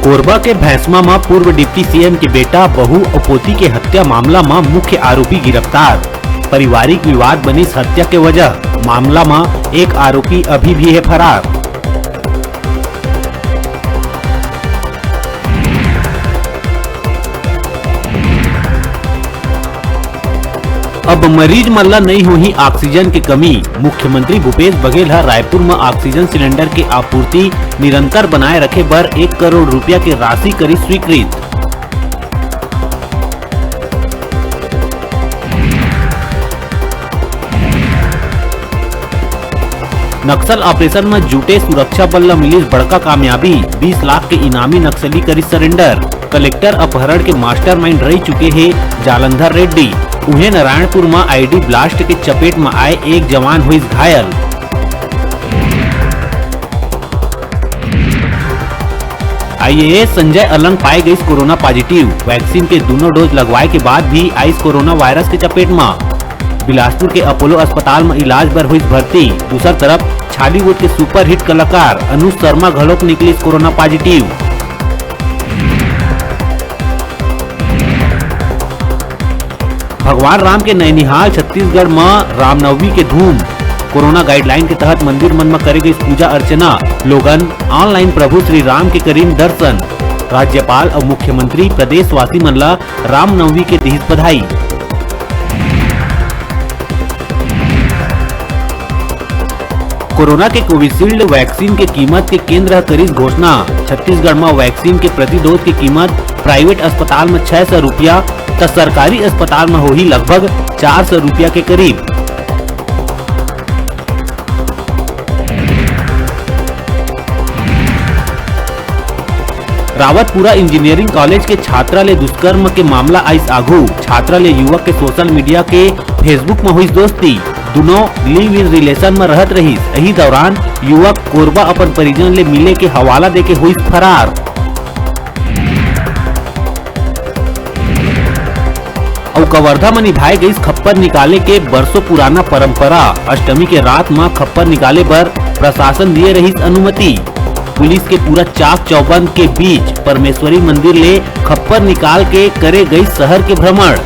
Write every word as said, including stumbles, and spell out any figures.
कोरबा के भैंसमा म पूर्व डिप्टी सीएम के बेटा, बहू अउ पोती के हत्या मामला म मुख्य आरोपी गिरफ्तार। पारिवारिक विवाद बनिस हत्या के वजह। मामला म एक आरोपी अभी भी हे फरार। अब मरीज मन ला नइ होही ऑक्सीजन के कमी। मुख्यमंत्री भूपेश बघेल ह रायपुर म ऑक्सीजन सिलेंडर के आपूर्ति निरंतर बनाए रखे बर एक करोड़ रुपया के राशि करिस स्वीकृत। नक्सल ऑपरेशन म जुटे सुरक्षा बल ल मिलिस बड़का कामयाबी, बीस लाख के इनामी नक्सली करिस सरेंडर। कलेक्टर अपहरण के मास्टरमाइंड रहि चुके हे जालंधर रेड्डी। उहें नारायणपुर म आईडी ब्लास्ट के चपेट म आए एक जवान होइस घायल। आईएएस संजय अलंग पाए गइस कोरोना पॉजिटिव। वैक्सीन के दूनों डोज लगवाए के बाद भी आइस कोरोना वायरस के चपेट म। बिलासपुर के अपोलो अस्पताल म इलाज बर होइस भर्ती। दूसर तरफ छॉलीवुड के सुपरहिट कलाकार अनुज शर्मा घलोक निकलिस कोरोना पॉजिटिव। भगवान राम के नैनिहाल छत्तीसगढ़ म रामनवमी के धूम। कोरोना गाइडलाइन के तहत मंदिर मन म करे गइस पूजा अर्चना। लोगन ऑनलाइन प्रभु श्री राम के करिन दर्शन। राज्यपाल अउ मुख्यमंत्री प्रदेशवासी मन ल रामनवमी के दिहिस बधाई। कोरोना के कोविशील्ड वैक्सीन के कीमत के केंद्र ह करिस घोषणा। छत्तीसगढ़ म वैक्सीन के प्रति डोज के कीमत प्राइवेट अस्पताल म छह सौ रुपया, त सरकारी अस्पताल म होही लगभग चार सौ रुपया के करीब। रावतपुरा इंजीनियरिंग कॉलेज के छात्रा ले दुष्कर्म के मामला आइस आघू। छात्रा ले युवक के सोशल मीडिया के Facebook म होइस दोस्ती। दुनों लिव इन रिलेशन म रहत रहिस। एही दौरान युवक कोरबा अपन परिजन ले मिले के हवाला देके होइस फरार। अउ कवर्धा म निभाए गइस खप्पर निकाले के बरसों पुराना परंपरा। अष्टमी के रात म खप्पर निकाले बर प्रशासन दिए रहिस अनुमति। पुलिस के पूरा चाक चौबंद के बीच परमेश्वरी मंदिर ले खप्पर निकाल के करे गइस शहर के भ्रमण।